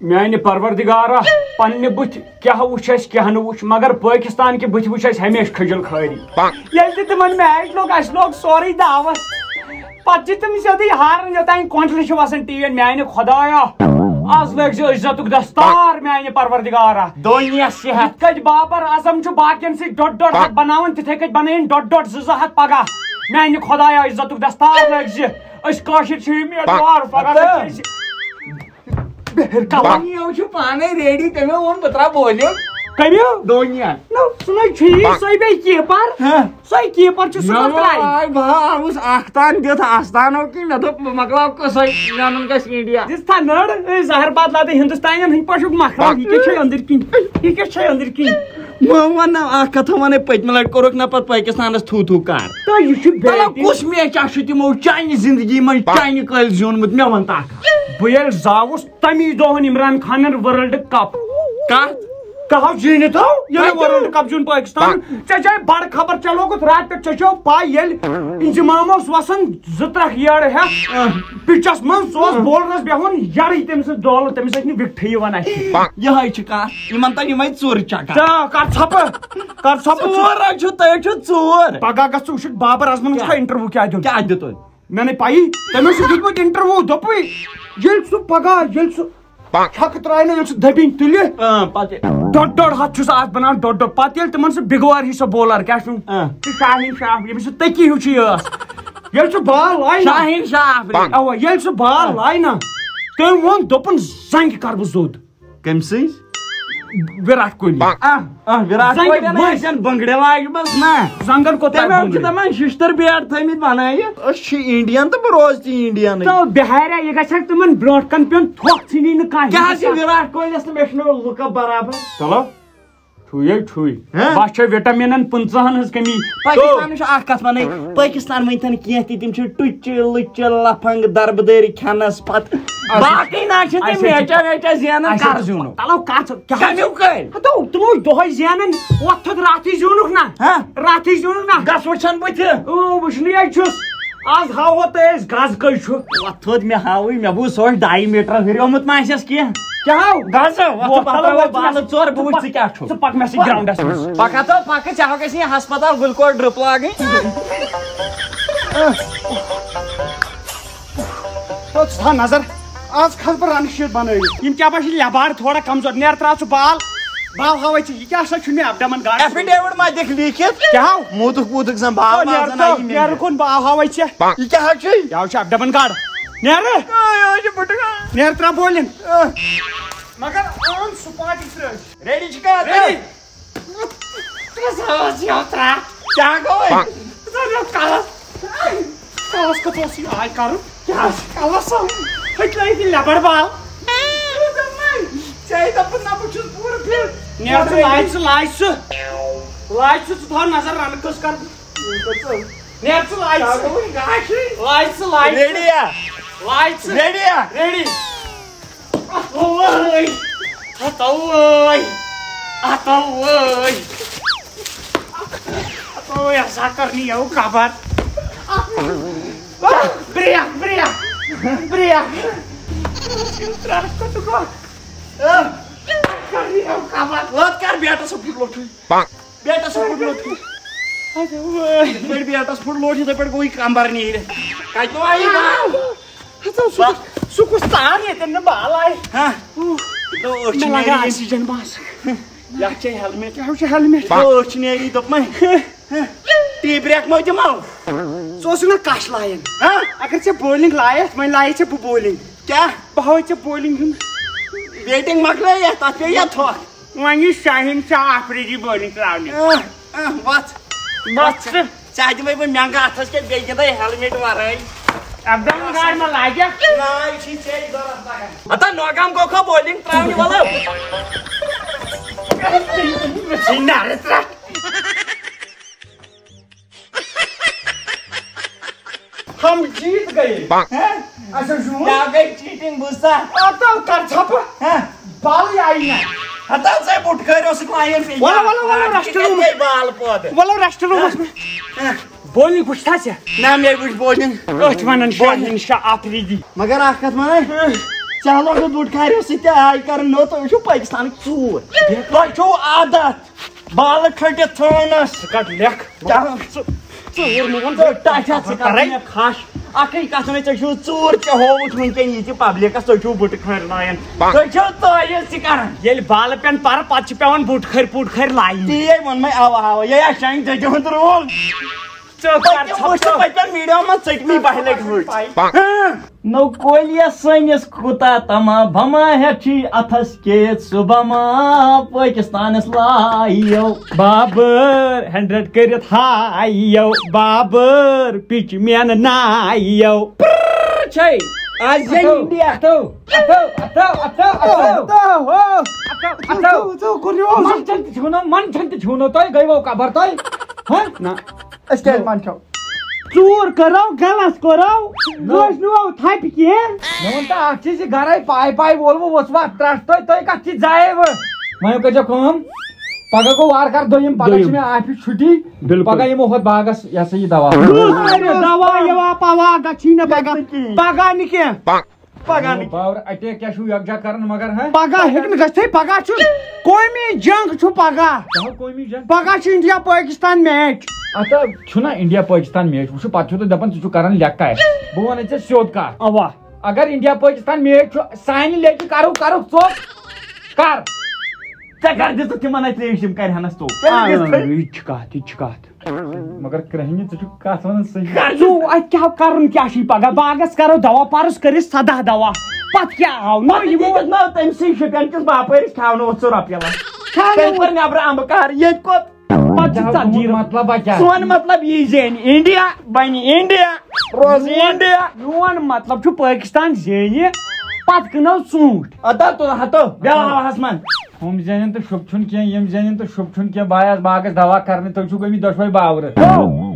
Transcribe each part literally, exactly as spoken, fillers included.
میانہِ پروردگارا، پننہِ بُتھِ کیٛاہ وُچھ اَسہِ، کیٛاہ نہٕ وُچھ، مگر پٲکِستان کہِ بُتھِ وُچھ اَسہِ ہمیشہِ کھٔجل خٲری۔ ییٚلہِ تہِ تِمن میچ لوٚگ، اَسہِ لوٚگ سورُے داوس۔ پتہٕ چھِ تِم سیوٚدُے ہاران، یوٚتام کۄنٛڈلہِ چھِ وسان ٹیٖن۔ میانہِ خۄدایا، از لٲگۍ زِ عزتُک دستار میانہِ پروردگارا۔ دُنیا صحت۔ یِتھ کٔنۍ بابر اعظم چھُ باقین سۭتۍ ڈۄڈ ڈۄڈ ہتھ بناوان، تِتھے کٔنۍ بنٲیِن ڈۄڈ ڈۄڈ زٕ زٕ ہتھ پگاہ۔ میانہِ خۄدایا، عزتُک دستار لٲگۍ زِ۔ أسۍ کٲشِر چھِ یِم یتھ وار پگاہ ہتہٕ۔ لٔگۍ زِ۔ بہر کلام۔ دونی چھُ پانے ریڈی، تٔمۍ ووٚن بہٕ ترٛاوٕ بولِنگ۔ کٔرِو۔ دونیا۔ نو، سُہ نَے چھُ یی، سُہ بیٚیہِ کیٖپر۔ ہاں۔ سُہ کیٖپر چھُ سُہ مہ ترٛاوِ۔ آے بھا، اوس اکھ تان دِتھ آستانو کِنۍ، مےٚ دوٚپ بہٕ مۄکلاو قصے، زینُن گژھِ انڈیا۔ دِژ تھا نٔر، اے زہر باد لادے ہندوستانین ہٕنٛدۍ پٲٹھۍ مۄکلاو، یہِ کیٛاہ چھے أنٛدٕرۍ کِنۍ؟ یہِ کیٛاہ چھے أنٛدٕرۍ کِنۍ؟ وۄنۍ وَن نا اکھ کتھا ونے، پٔتمہِ لٹہِ کوٚرُکھ نا پتہٕ پٲکِستانس تھو تھو کار۔ تہٕ یہِ چھُ تَلہ بیٹنگ۔ کُس میچ چھُ تِمو چانہِ زندگی منٛز چانہِ کٲلۍ زیوٗنمُت، مےٚ وَن تہٕ اکھ۔ بہٕ ییٚلہِ زاوُس، تَمی دۄہن عمران خانن ورلڈ کپ۔ کتھ؟ کہو زیٖنِتھ ہو، ییٚلہِ کتہِ؟ ورلڈ کپ زیوٗن پٲکستان۔ ژےٚ چھے بڑٕ خبر، ژےٚ لوگُتھ راتھ پٮ۪ٹھ، ژےٚ چھو پاے ییٚلہِ انضمام اوس وسان زٕ ترٛکھ یٔڑ ہٮ۪تھ پچس منٛز، سُہ اوس بولرس بیہوان یڑٕے، تٔمِس ٲس دولت، تٔمِس ٲسۍ نہٕ وِکٹھٕے یِوان اَتھِ۔ یِہوٚے چھِ کتھ، یِمن تام یِمے ژُرۍ چکر۔ ژٕ کر ژھۄپہٕ، کر ژھۄپہٕ۔ ژور حظ چھُ، تُہۍ حظ چھِو ژور۔ پگاہ گژھ ژٕ وٕچھُن بابر اعظمن چھُ کیٛاہ؟ انٹرویو کیٛاہ دیُن۔ کیٛاہ دیُت تۄہہِ؟ مےٚ نے پَیی، تٔمۍ اوس دیُتمُت انٹرویو، دوٚپُے، ییٚلہِ سُہ پگاہ، ییٚلہِ سُہ چھکہٕ ترٛایہِ نہ، ییٚلہِ سُہ دٔبِنۍ تُلہِ، اۭں، پتہٕ ڈۄڈ ڈۄڈ ہتھ چھُ سُہ اتھ بنان، ڈۄڈ ڈۄڈ۔ پتہٕ ییٚلہِ تِمن سُہ بگوار ہی سۄ بولر، کیٛاہ چھُ؟ اۭں۔ سُہ شاہیٖن شاہ، ییٚمِس سُہ تٔکی ہیوٗ چھُ یہِ ٲس۔ ییٚلہِ سُہ بال لایہِ نہ، شاہیٖن شاہ آفریدی۔ اوا، ییٚلہِ سُہ بال لایہِ نہ، تٔمۍ ووٚن، دوٚپُن، زنگہِ کرٕ بہٕ زوٚد۔ کٔمۍ سٕنٛز؟ وِراٹھ کوہلی۔ آہ، آہ، وِراٹھ زنگہِ کوہلی منٛز۔ آسن بنگڑِ لاگہِ بس نا۔ زنگن کوتاہ تٔمۍ چھِ بنگڑِ؟ دپان ششتٕر بیٹ تھٲمٕتۍ بنٲیِتھ۔ أسۍ چھِ انڈین تہٕ بہٕ روزٕ تہِ انڈینٕے۔ تو بہاریا، یہِ گژھِ تِمن برونٛٹھ کن پیوٚن تھۄکھ ژھٕنی نہٕ کانٛہہ۔ کیٛاہ حظ چھِ وِراٹھ کوہلیس تہٕ مےٚ چھُنہٕ لُکہ برابر؟ چلو، چھُے ہے چھُے۔ ہہ؟ بس چھےٚ وِٹامِنن پٕنٛژٕہن ہٕنٛز کٔمی۔ پٲکِستانس چھِ اکھ کتھ ونٕنۍ، پٲکِستان ؤنۍ تن کینٛہہ تہِ، تِم چھِ ٹُچہِ لُچہِ لفنگ دربدٔرۍ کھٮ۪نس پتہٕ۔ اچھا۔ باقٕے نہ چھِ تِم اچھا، میچا ویچا زینان، اچھا۔ کر زیوٗنُکھ؟ تلو کتھ، کیٛاہ کمیُک کٔرۍ؟ ہتو، تِم ٲسۍ دۄہے زینان، وۄتھ تھوٚد راتھٕے زیوٗنُکھ نا۔ ہہ؟ راتھٕے زیوٗنُکھ نا۔ گژھ وٕچھن بہٕ تہِ۔ او، وٕچھنٕے حظ چھُس۔ آز ہاوو تۄہہِ أسۍ گز کٔہۍ چھُ۔ وۄتھ تھوٚد مےٚ ہاوٕے، مےٚ بوٗز سُہ اوس ڈاے میٖٹر ہُریومُت ما آسٮ۪س کینٛہہ۔ کیٛاہ ہاو؟ گز، وۄتھ وۄتھ پتہٕ تھوٚد وۄتھ وۄتھ ژور بہٕ وٕچھٕ ژٕ کیٛاہ چھُکھ۔ ژٕ پکھ مےٚ سۭتۍ گراونڈس منٛز۔ پکھ ہا تہٕ پکھ، ژےٚ ہاوکھ أسۍ یہِ ہسپتال گُلۍ کوٹ ڈرپ لاگٕنۍ۔ تو ژٕ تھاو نظر، آز کھس بہٕ رنہٕ شیٖٹ بنٲوِتھ۔ یِم کیٛاہ باسہِ لٮ۪بار تھوڑا کمزور، نیر ترٛاو ژٕ بال، بال ہاوے ژےٚ، یہِ کیٛاہ سا چھُ مےٚ اپڈمن گاڈ؟ ایفیڈیوِٹ ما دِکھ لیٖکھِتھ؟ کیٛاہ ہاو؟ موٗدُکھ ووٗدُکھ زن بال تو ما نیر زن تو، آیہِ مےٚ۔ نیر کُن بال ہاوے ژےٚ۔ یہِ کیٛاہ حظ چھُے؟ یہِ حظ چھُ اپڈمن گاڈ۔ نیر۔ آ، یہِ حظ چھُ بُٹہٕ گاڈ۔ نیر ترٛاو بولِنگ۔ آ۔ مگر آن سپاٹ یہِ ترٛٲوِتھ۔ ریڈی چھِ کَتھ؟ ریڈی۔ ژٕ ٲس یَوٕ ترٛٹھ۔ کیٛاہ گوٚو؟ ژٕ ٲس یَوٕ کَلَس۔ کَلَس کَتھ اوس یہِ آے کَرُن؟ کیٛاہ؟ کَلَس آو۔ ہیٚکہِ لٲگِتھ یہِ لٮ۪بَر بال۔ ژےٚ دوٚپُتھ نہ بہٕ چھُس پوٗرٕ فِٹ۔ نیر ژٕ لاج ژٕ، لاج ژٕ۔ لاج ژٕ، ژٕ تھاو نظر رَنہٕ کٔژ کَر۔ نیر ژٕ لاج کیٛاہ ژٕ۔ گوٚو وۄنۍ گاش؟ لاج ژٕ، لاج ژٕ۔ ریڈی یا؟ لاج ژٕ۔ ریڈی یا؟ ریڈی۔ اتوے، اتوے، اتوے، اتوے، ہسا کرنی یو خبر۔ Break, break, break. ترٛٹھ کتھ گوٚو؟ کرنی یو خبر۔ وۄتھ کر بیٹس پھُٹ لوٚٹھُے۔ بیٹس پھُٹ لوٚٹھُے۔ یِتھ پٲٹھۍ بیٹس پھُٹ لوٚٹھ، یِتھے پٲٹھۍ گوٚو یہِ کمبر نیٖرِتھ۔ کتہِ نوٚو آیی بال؟ ہتو، سُہ کُس، سُہ کُس تار ییٚتٮ۪ن نہٕ بال آیہِ؟ ہاں۔ اوہ، تو أچھ مےٚ لگان نیرِ۔ Oxygen mask. یتھ چھے ہیلمٹ۔ کیٛاہ چھُ ہیلمٹ؟ تو أچھ نیرِ، دوٚپمَے۔ ٹی بریک مہ دِمو۔ ژٕ اوسُکھ نا کش لایان۔ ہاں؟ اگر ژےٚ بولنگ لایتھ، وۄنۍ لایے ژےٚ بہٕ بولنگ۔ کیٛاہ؟ بہٕ ہاوے ژےٚ بولنگ ہُنٛد۔ ویٹنگ مۄکلے یتھ، تتھ پیٚیہِ یا تھۄکھ؟ وۄنۍ یہِ شاہین شاہ آفریدی بولنگ تراونہِ۔ اہ، اہ، وتھ۔ وتھ ژٕ۔ ژےٚ دِمے بہٕ مٮ۪نٛگہٕ اتھس کٮ۪تھ، بیٚیہِ گِنٛدے ہیلمٹ ورٲے۔ عبدالمن گاڑِ ما لاگہِ؟ نہ، یہِ چھُے ژےٚ ضروٗرت لگان۔ ہتا نوگام گوٚو کھا بولنگ تراونہِ، ولو۔ مےٚ ژھٕنۍ نارٕ ترٛٹھ۔ ہم جیت گئے۔ ہہ؟ اچھا، زیوٗن۔ کیٛاہ گٔے چیٹنگ، بوٗزتھا؟ آ، تو کر ژھۄپہٕ۔ ہہ؟ بالٕے آیی نہ۔ ہتا ژے بُٹھ کٔرۍ اوسُکھ لایان۔ وَلہٕ، وَلہٕ، وَلہٕ، رَٹھ تہِ روٗمَس۔ گٔے بال پٲدٕ۔ وَلہٕ، رَٹھ تہِ روٗمَس منٛز۔ ہہ؟ بولنگ وٕچھتھا ژےٚ؟ نہ، مےٚ وٕچھ بولنگ۔ أتھۍ وَنان شاہیٖن شاہ آفریدی۔ مگر اکھ کتھ وَنے۔ ہہ؟ چلو، بہٕ بُٹہٕ کھاریو سۭتۍ تہِ آے کرُن، نو تُہۍ وٕچھِو پٲکِستانٕکۍ ژوٗر۔ تۄہہِ چھُو عادت بالہٕ کھٔٹِتھ ژھانٛڈنس۔ ژٕ کَڑ لیکھ۔ چلو۔ ژٕ، ژٕ ہیوٚر مےٚ وَن، ژٕ تۄہہِ چھا ژٕ کَران کَرَے؟ مےٚ خش؟ اَکٕے کَتھ وَنے، ژےٚ چھُو ژوٗر، ژےٚ ہووُتھ وٕنکٮ۪ن یہِ تہِ پبلِکَس، تُہۍ چھُو بُٹہٕ کھٲرۍ لایان۔ تُہۍ چھِو تٲویٖز تہِ کَران۔ ییٚلہِ بالہٕ پٮ۪ن پَرٕ، پَتہٕ چھِ پٮ۪وان بُٹہٕ کھٲرۍ، بُٹہٕ کھٲرۍ لایِنۍ۔ تی ہے ووٚن مےٚ، اَوا، اَوا، یہِ ہے شاین ژےٚ تِہُنٛد رول۔ ژٕ کر پٔتِم وٕچھ، ژھۄپہٕ۔ پٔتمٮ۪ن ویٖڈیو منٛز ژٔٹۍ مٕتۍ باہہِ لَٹہِ ہُرۍ۔ ہاں۔ نو کولیا سٲنِس کوٗتاہ تما بما ہیٹھی اتھس کیت سُہ بما پٲکِستانس لایو۔ بابر ہنڈریڈ کٔرِتھ ہایو، بابر پِچ مین نایو۔ پرر چھے۔ آز زینہِ انڈیا۔ اتھو، اتھو، اتھو، اتھو، اتھو۔ اتھو، اتھو۔ اتھو، اتھو، کوٚر یہِ اوس۔ منچھن تہِ چھُو نہٕ، منچھن تہِ چھُو نہٕ، تۄہہِ گٔیوٕ قبر تۄہہِ۔ ہاں؟ نہ۔ أسۍ کیٛازِ منٛدچھو؟ ژوٗر کٔرو، غلط کوٚرو، نو۔ کٲنٛسہِ نہٕ آو تھپہِ کینٛہہ۔ مےٚ ووٚن تہٕ اکھ چیٖز، یہِ گرے پاے پاے وول وۄنۍ اوس وۄنۍ ترٛٹھ تۄہہِ، تۄہہِ کتھ چیٖز زایے وۄنۍ؟ وۄنۍ کٔرۍزیو کٲم، پگاہ گوٚو وارٕ کارٕ دوٚیِم، پگاہ دوٚیِم۔ چھِ مےٚ آفِس چھُٹی، بِلکُل۔ پگاہ یِمو ہۄتھ باغس، یہِ ہسا یہِ دوا۔ کُس کرِ دوا یوا پوا گژھی نہٕ پگاہ، پگاہ نہٕ کینٛہہ۔ پگاہ نہٕ۔ باور اٹیک کیٛاہ چھُو یکجا کران مگر، ہہ؟ پگاہ ہیٚکہِ نہٕ گٔژھتھٕے، پگاہ چھُ قومی جنگ چھُ پگاہ۔ کیٛاہ قومی جنگ؟ پگاہ چھُ انڈیا پٲکِستان میچ۔ اَتھ چھُنہ انڈیا پٲکِستان میچ، وٕچھِو پتہٕ چھِو تُہۍ دپان ژٕ چھُکھ کران لیٚکہٕ کتھ۔ بہٕ وَنے ژےٚ سیوٚد کتھ۔ اوا۔ اگر انڈیا پٲکِستان میچ چھُ، سانہِ لیٚکہِ کرو، کرو ژوٚپ۔ کر؟ ژےٚ کر دِژٕتھ تِمن اَتہِ ترٛیش، تِم کرِہنس تو؟ آ، یہِ تہِ چھِ کتھ، یہِ تہِ چھِ کتھ۔ مگر کرٛہنہِ، ژٕ چھُکھ کتھ ونان صحیح۔ ژٕ اتہِ کیٛاہ کرُن، کیٛاہ چھُے پگاہ؟ باغس کرو دوا پرُس کٔرِتھ سداہ دوا۔ پتہٕ کیٛاہ آو؟ نہ، پتہٕ یِمو ییٚتٮ۪تھ نہ تٔمۍ سٕے شُپین کِس باپٲرِس کھیاونووُتھ ژٕ رۄپیہِ لچھ۔ کھیاونووُتھ۔ تٔمۍ پٔر نیبرٕ امبہٕ کار، ییٚتہِ کوٚت؟ پتہٕ چھُ ژتجی۔ مطلب کیٛاہ؟ سون مطلب یی زینہِ انڈیا، بنہِ انڈیا، روزِ میون، انڈیا۔ میون مطلب چھُ پٲکستان زینہِ، پتہٕ کٕنو ژوٗنٹھۍ۔ ادا تو ہتو، بیاہس منٛز۔ ہُم زینن تہٕ شُپ چھُنہٕ کینٛہہ، یِم زینن تہٕ شُپ چھُنہٕ کینٛہہ۔ بہٕ آیس باغس دوا کرنہِ، تُہۍ چھِو گٔمٕتۍ دۄشوے باورٕ۔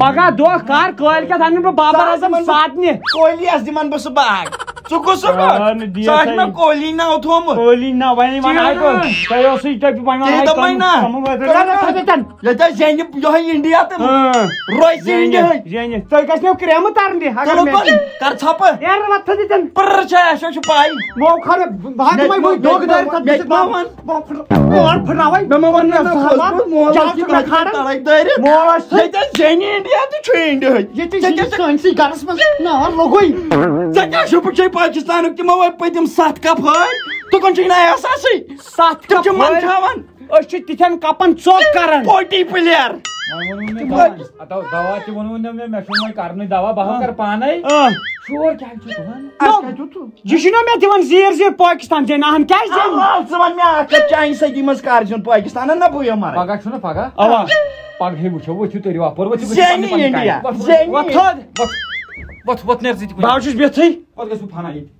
پگاہ دۄہ کر، کٲلۍ کٮ۪تھ انہٕ بہٕ بابر اعظم سادنہِ۔ کوہلی یس دِمن بہٕ سُہ باغ۔ ژٕ کُس سُہ آ، باغ؟ نہٕ دِیَس ژٕ آسہِ ہے۔ مےٚ کوہلی ناو تھوٚومُت۔ کوہلی ناو، وۄنۍ، وۄنۍ ژٕ آے نہٕ۔ کوہلی۔ تۄہہِ اوسُے ٹۄپہِ، وۄنۍ، وۄنۍ تی آے دوٚپمَے کم، نا۔ کم وۄنۍ۔ رَٹھ، رَٹھ، رَٹھ، رَٹھ۔ ییٚتہِ حظ زینہِ یِہوٚے انڈیا تہٕ ہاں۔ روزِ زینہِ، انڈیا۔ زینہِ۔ تُہۍ گژھِ نہٕ کرٛیمہٕ ترنہِ، اگر چلو مےٚ کر، کر ژھۄپہٕ۔ یارٕ وۄتھ تھٲوزِ تَن۔ پرٛر چھا اَسہِ، چھُ پَے۔ مو خبر، بہٕ ہا مےٚ دِمَے وۄنۍ مےٚ دۄگ دٲرِتھ تَتھ مےٚ بٕتھِ۔ مےٚ وَن۔ بہٕ پھٕٹراوَے۔ مےٚ مہ وَن نہ، نہ، خۄش پٲٹھۍ مول جلدی چھُ مےٚ کھاران۔ تَڑَے دٲرِتھ۔ مول چھُ ییٚتہِ حظ زینہِ انڈیا تہٕ چھُ انڈیاہٕے۔ ییٚتہِ ژےٚ کیٛاہ یہِ چھُ سٲنۍسٕے گَرَس منٛز نار لوٚگُے۔ ژےٚ کیٛاہ چھُکھ پَے پٲکِستانُک تِمو وٲتۍ پٔتِم ستھ کپ ہٲرۍ؟ تُکُن چھُے نہٕ احساسٕے۔ ستھ تِم چھِ کپ ہٲرۍ؟ منٛدچھاوان۔ أسۍ چھِ تِتھٮ۪ن کپن ژوٚپ کران۔ Forty player. وۄنۍ ووٚنوُ مےٚ دوا۔ اتو دوا تہِ ووٚنوُ نہٕ مےٚ، مےٚ چھُنہٕ وۄنۍ کرنُے دوا، بہٕ ہا کرٕ پانے۔ آ۔ شور کیٛازِ چھُ تُلان؟ نو، یہِ چھُنہ مےٚ دِوان زیٖر زیٖر پٲکِستان زینہِ، اہن کیٛازِ زینہِ؟ اَوا، ژٕ وَن مےٚ اکھ کتھ، چانہِ سۭتۍ منٛز کر زیُن پٲکِستان، نہ بہٕ یِمہٕ مرٕ۔ پگاہ چھُنہ پگاہ؟ اَوا۔ پگہٕے وٕچھو، ؤتھِو تٔرِو اپور، ؤتھِو، ؤتھِو، زینہِ پننہِ پننہِ انڈیا، کامہِ۔ وۄتھ، زینہِ۔ وۄتھ، انڈیا۔ وۄتھ، وۄتھ، وۄتھ، نیر ژٕ تہِ کُنہِ۔ بہٕ حظ چھُس بِہتھٕے۔ وۄتھ گژھِ بہٕ فنا ییٚتہِ۔